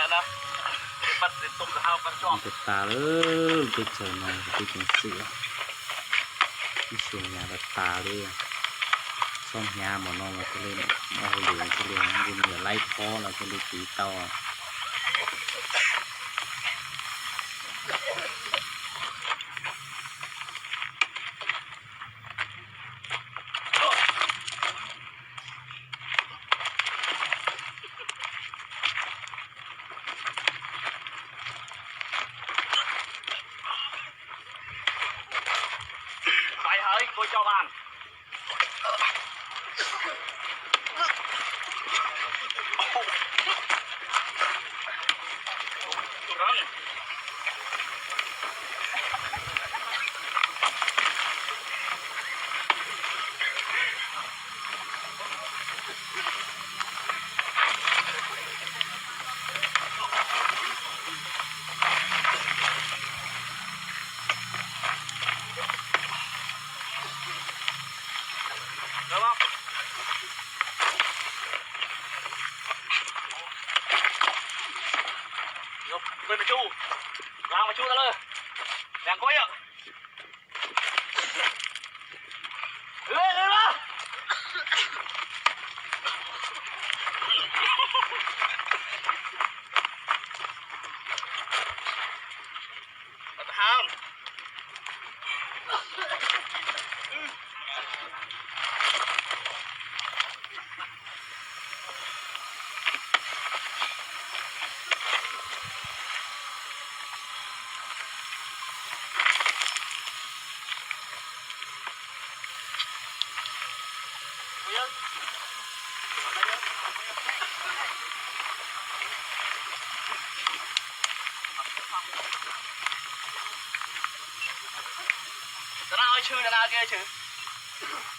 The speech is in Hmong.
Tas tas lawm, teb chaws no teb ceev xwm, ib xyuas hnyav tas tas li. Txhob hnyav npaum no mas thiaj li ua hauj lwm thiaj li, yog laib phob los thiaj li tiv tau. Tsis na, tsis na, tsis.